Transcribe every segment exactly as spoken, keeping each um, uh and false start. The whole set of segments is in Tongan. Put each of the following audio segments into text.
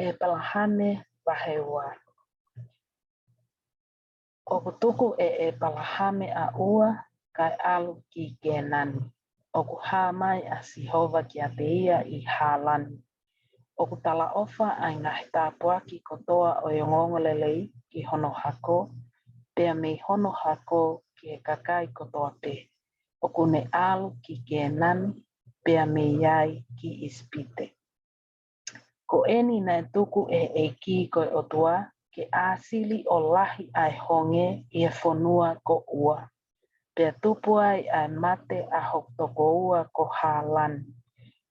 ʻEpalahame vahe ua. ʻOku tuku ʻe ʻEpalahame ʻa ʻUa kae ʻalu ki Kēnani. ʻOku hā mai ʻa Sihova kiate ia ʻi Hālani. ʻOku talaʻofa ʻa e ngaahi tāpuaki kotoa ʻo e ongoongolelei ki hono hako, pea mei hono hako ki he kakai kotoa pē. ʻOku ne ʻalu ki Kēnani, pea mei ai ki ʻIsipite. Ko eni naʻe tuku ʻe he ʻEiki ko e ʻOtua ke ʻāsili ʻo lahi ʻa e honge ʻi he fonua ko ʻUa. Pea tupu ai ʻa e mate ʻa hoku tokoua ko Hālani.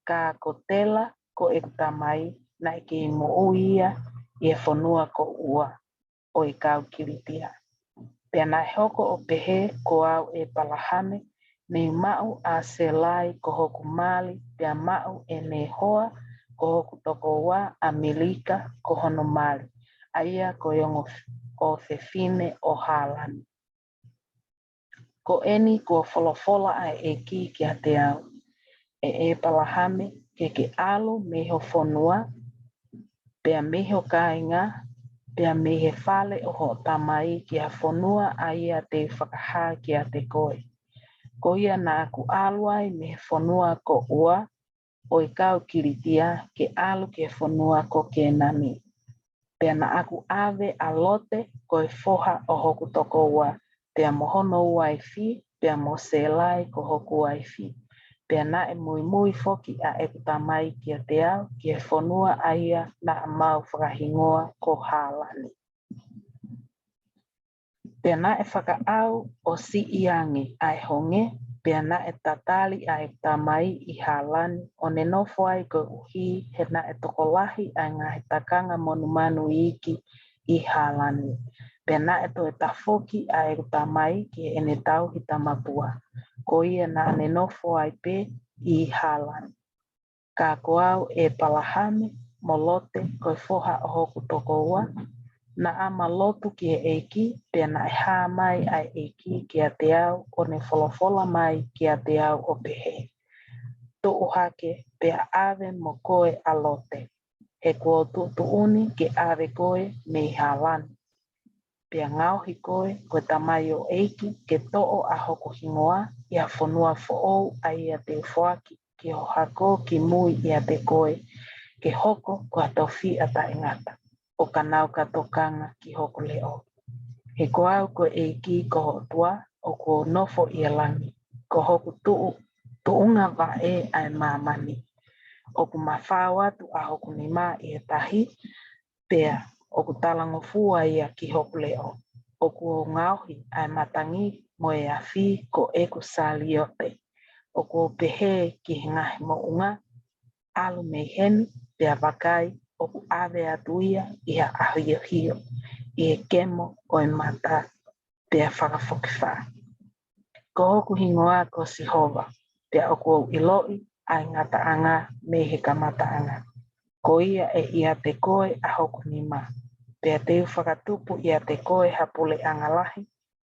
Ka ko Tela ko ʻeku tamai naʻe kei moʻui ia ʻi he fonua ko ʻUa ʻo e kau Kilitia. Pea naʻe hoko ʻo pehē ko au ʻEpalahame, ne u maʻu ʻa Sēlai ko hoku mali, pea maʻu ʻe Nehoa ko hoku tokoua ʻa Milika ko hono mali, ʻa ia ko e ongo ʻofefine ʻo Hālani. Ko eni kuo folofola ʻa e ʻEiki kiate au, ʻE ʻEpalahame, ke ke ʻalu mei ho fonua, pea mei ho kāinga, pea mei he fale ʻo hoʻo tamai ki ha fonua ʻa ia te u fakahā kiate koe. Ko ia naʻa ku ʻalu ai mei he fonua ko ʻUa ʻo e kau Kilitia ke ʻalu ki he fonua ko Kēnani. Pea naʻa ku ʻave ʻa Lote ko e foha ʻo hoku tokoua, pea mo hono uaifi, pea mo Sēlai ko hoku uaifi. Pea naʻe muimui foki ʻa ʻeku tamai kiate au ki he fonua ʻa ia naʻa mau fakahingoa ko Hālani. Pea naʻe fakaʻau ʻo siʻi ange ʻa e honge, pea naʻe tatali ʻa ʻeku tamai ʻi Hālani, ʻo ne nofo ai koeʻuhi he naʻe tokolahi ʻa e ngaahi takanga monumanu iiki ʻi Hālani. Pea naʻe toe tafoki ʻa ʻeku tamai ki heʻene tauhi tamapua, ko ia naʻa ne nofo ai pē ʻi Hālani. Ka ko au ʻEpalahame mo Lote ko e foha ʻo hoku tokoua, naʻa ma lotu ki he ʻEiki, pea naʻe hā mai ʻa e ʻEiki kiate au, ʻo ne folofola mai kiate au ʻo pehē, Tuʻu hake, pea ʻave mo koe ʻa Lote, he kuo tuʻutuʻuni ke ʻave koe mei Hālani. Pea ngaohi koe ko e tamaioʻeiki ke toʻo ʻa hoku hingoa ʻi ha fonua foʻou ʻa ia te u foaki ki ho hako kimui ʻiate koe, ke hoko ko ha tofiʻa taʻengata, ʻo ka nau ka tokanga ki hoku leʻo. He ko au ko e ʻEiki ko ho ʻOtua, ʻoku ou nofo ʻi he langi, ko hoku tuʻu, tuʻunga vaʻe ʻa e māmani. ʻOku mafao atu ʻa hoku nima ʻi he tahi, pea ʻoku talangofua ia ki hoku leʻo. ʻOku ou ngaohi ʻa e matangi mo e afi ko ʻeku saliote. ʻOku ou pehē ki he ngaahi moʻunga, ʻAlu mei heni, pea vakai, ʻoku ʻave atu ia ʻi ha ʻahiohio, ʻi he kemo ʻo e mata, pea fakafokifā. Ko hoku hingoa ko Sihova, pea ʻoku ou ʻiloʻi ʻa e ngataʻanga mei he kamataʻanga. Ko ia ʻe ʻiate koe ʻa hoku nima, pea te u fakatupu ʻiate koe ha puleʻanga lahi,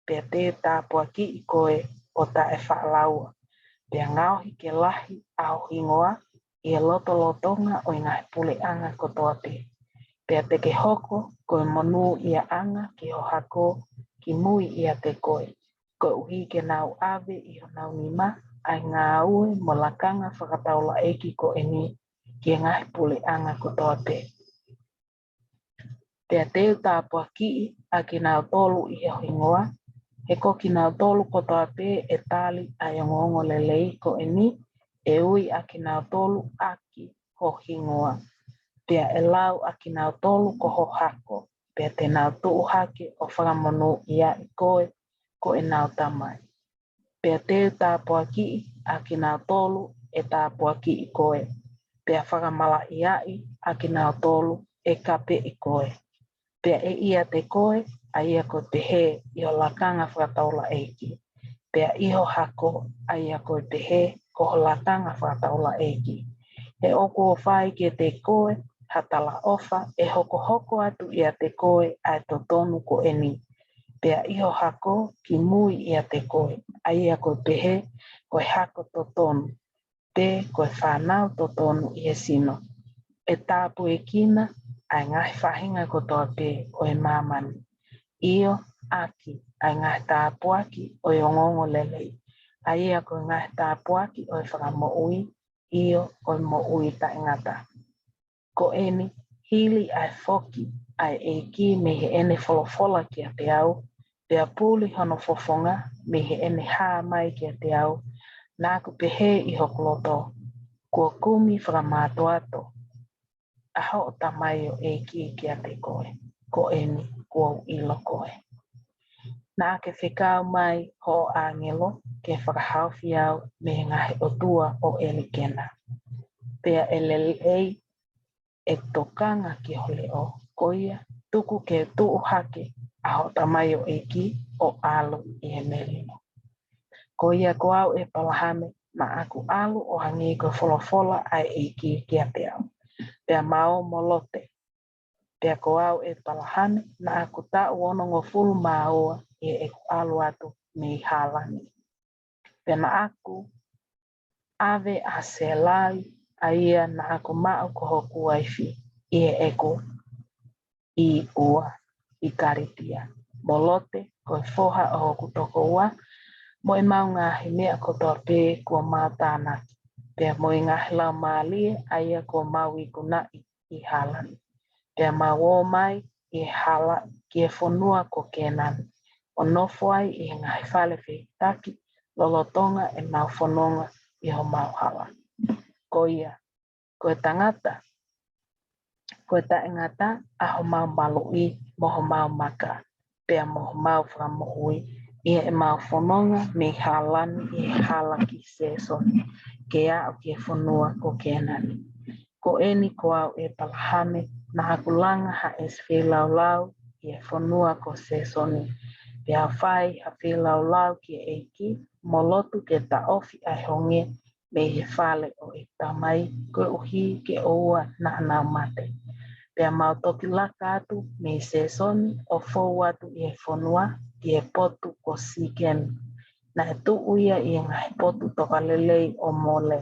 pea te u tāpuakiʻi koe ʻo taʻefaʻalaua, pea ngaohi ke lahi ʻa ho hingoa ʻi he lotolotonga ʻo e ngaahi puleʻanga kotoa pē. Pea te ke hoko ko e monūʻiaʻanga ki ho hako kimui ʻiate koe, koeʻuhi ke nau ʻave ʻi honau nima ʻa e ngāue mo e lakanga fakataulaʻeiki ko eni ki he ngaahi puleʻanga kotoa pē. Pea te u tāpuakiʻi ʻa kinautolu ʻi ho hingoa, he ko kinautolu kotoa pē ʻe tali ʻa e ongoongolelei ko eni, ʻe ui ʻa kinautolu ʻaki ho hingoa. Pea ʻe lau ʻa kinautolu ko ho hako, pea te nau tuʻu hake ʻo fakamonūʻiaʻi koe ko ʻenau tamai. Pea te u tāpuakiʻi ʻa kinautolu ʻe tāpuakiʻi koe, pea fakamalaʻiaʻi ʻa kinautolu ʻe kapeʻi koe. Pea ʻe ʻiate koe ʻa ia ko e pehē ʻi ho lakanga fakataulaʻeiki, pea ʻi ho hako ʻa ia ko e pehē ko ho lakanga fakataulaʻeiki. He ʻoku ou fai kiate koe ha talaʻofa ʻe hokohoko atu ʻiate koe ʻa e totonu ko eni, pea ʻi ho hako kimui ʻiate koe, ʻa ia ko e pehē ko e hako totonu, pe ko e fānau totonu ʻi he sino. ʻE tāpuekina ʻa e ngaahi faʻahinga kotoa pē ʻo e māmani, ʻio, ʻaki ʻa e ngaahi tāpuaki ʻo e ongoongolelei, ʻa ia ko e ngaahi tāpuaki ʻo e fakamoʻui, ʻio, ʻo e moʻui taʻengata. Ko eni, hili ʻa e foki ʻa e ʻEiki mei heʻene folofola kiate au, pea puli hono fofonga mei heʻene hā mai kiate au, naʻa ku pehē ʻi hoku loto, kuo kumi fakamātoato ʻa hoʻo tamaioʻeiki kiate koe, ko eni kuo u ʻilo koe. Naʻa ke fekau mai hoʻo ʻāngelo ke fakahaofi au mei he ngaahi ʻotua ʻo ʻElikena. Pea ʻe lelei ʻeku tokanga ki ho leʻo, ko ia tuku ke tuʻu hake ʻa hoʻo tamaioʻeiki ʻo ʻalu ʻi he melino. Ko ia ko au ʻEpalahame, naʻa ku ʻalu ʻo hangē ko e folofola ʻa e ʻEiki kiate au. Pea mo au mo Lote. Pea ko au ʻEpalahame, naʻa ku taʻu onongofulu mā ua ʻi heʻeku ʻalu atu mei Hālani. Pea naʻa ku ʻave ʻa Sēlai, ʻa ia naʻa ku maʻu ko hoku uaifi, ʻi heʻeku ʻi ʻUa ʻi Kalitia, mo Lote ko e foha ʻo hoku tokoua, mo ʻemau ngaahi meʻa kotoa pē kuo mau tānaki, pea mo e ngaahi laumālie ʻa ia kuo mau ikunaʻi ʻi Hālani. Pea mau ō mai ʻi he hala ki he fonua ko Kēnani, ʻo nofo ai ʻi he ngaahi fale fehikitaki, lolotonga ʻemau fononga ʻi homau hala. Ko ia, ko e tangata, ko e taʻengata ʻa homau maluʻi mo homau maka, pea mo homau fakamoʻui, ʻi heʻemau fononga mei Hālani ʻi he hala ki Sēsoni, ke aʻu ki he fonua ko Kēnani. Ko eni ko au ʻEpalahame, naʻa ku langa ha ʻesi feilaulau ʻi he fonua ko Sēsoni, pea fai ha feilaulau ki he ʻEiki, mo lotu ke taʻofi ʻa e honge mei he fale ʻo ʻeku tamai, koeʻuhi ke ʻoua naʻa nau mate. Pea mau toki laka atu mei Sēsoni ʻo fou atu ʻi he fonua, ki he potu ko Sīkemi, naʻe tuʻu ia ʻi he ngaahi potu tokalelei ʻo Mole.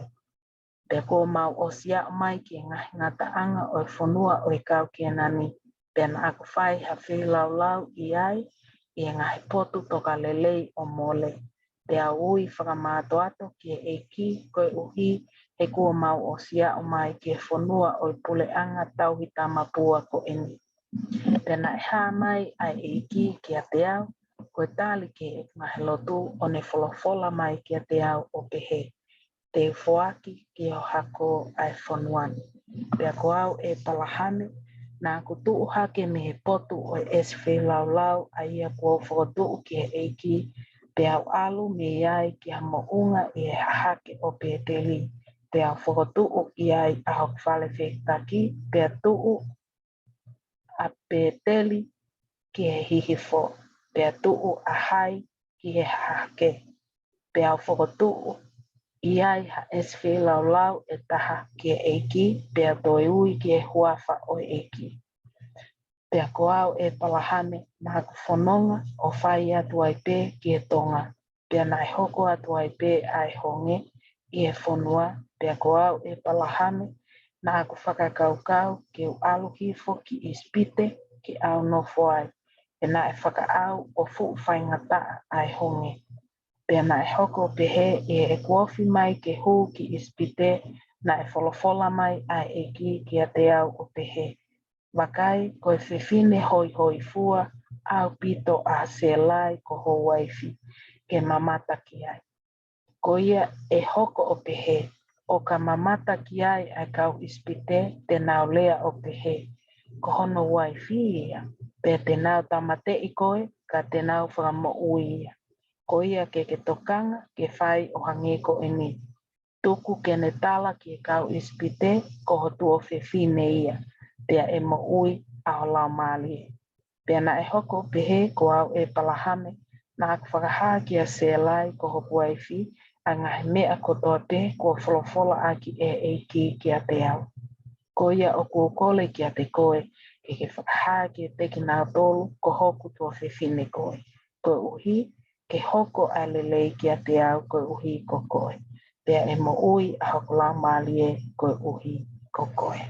Pea kuo mau ʻosi aʻu mai ki he ngaahi ngataʻanga ʻo e fonua ʻo e kau Kēnani, pea naʻa ku fai ha feilaulau ʻi ai ʻi he ngaahi potu tokalelei ʻo Mole, pea u ui fakamātoato ki he ʻEiki, koeʻuhi he kuo mau ʻosi aʻu mai ki he fonua ʻo e puleʻanga tauhi tamapua ko eni. Pea naʻe hā mai ʻa e ʻEiki kiate au, ko e tali ki heʻeku ngaahi lotu, ʻo ne folofola mai kiate au ʻo pehē, te u foaki ki ho hako ʻa e fonua ni. Pea ko au ʻEpalahame, naʻa ku tuʻu hake mei he potu ʻo e ʻesi feilaulau ʻa ia kuo u fokotuʻu ki he ʻEiki, pea u ʻalu mei ai ki ha moʻunga ʻi he hahake ʻo Pēteli, pea u fokotuʻu ʻi ai ʻa hoku fale fehikitaki, pea tuʻu ʻa Pēteli ki he hihifo, pea tuʻu ʻa Hai ki he hahake, pea u fokotuʻu ʻi ai ha ʻesi feilaulau ʻe taha ki he ʻEiki, pea toe ui ki he huafa ʻo e ʻEiki. Pea ko au ʻEpalahame, naʻa ku fononga ʻo fai atu ai pē ki he tonga, pea naʻe hoko atu ai pē ʻa e honge ʻi he fonua. Pea ko au ʻEpalahame, naʻa ku fakakaukau ke u ʻalu hifo ki ʻIsipite ke ʻaunofo ai, he naʻe fakaʻau ʻo fuʻu faingataʻa ʻa e honge. Pea naʻe hoko ʻo pehē, ʻi heʻeku ofi mai ke hū ki ʻIsipite, naʻe folofola mai ʻa e ʻEiki kiate au ʻo pehē, vakai, ko e fefine hoihoifua ʻaupito ʻa Sēlai ko ho uaifi, ke mamata ki ai. Ko ia ʻe hoko ʻo pehē, ʻo ka mamata ki ai ʻa e kau ʻIsipite, te nau lea ʻo pehē, ko hono uaifi ia, pea te nau tāmateʻi koe, ka te nau fakamoʻui ia. Ko ia ke ke tokanga ke fai ʻo hangē ko eni. Tuku ke ne tala ki he kau ʻIsipite, ko ho tuofefine ia, pea ʻe moʻui ʻa ho laumālie. Pea naʻe hoko ʻo pehē, ko au ʻEpalahame, naʻa ku fakahā kia Sēlai ko hoku uaifi ʻa e ngaahi meʻa kotoa pē kuo folofola ʻaki ʻe he ʻEiki kiate au. Ko ia ʻoku ou kole kiate koe, ke ke fakahā kiate kinautolu ko hoku tuofefine koe, koeʻuhi ke hoko ʻa e lelei kiate au koeʻuhi ko koe, pea ʻe moʻui ʻa hoku laumālie koeʻuhi ko koe.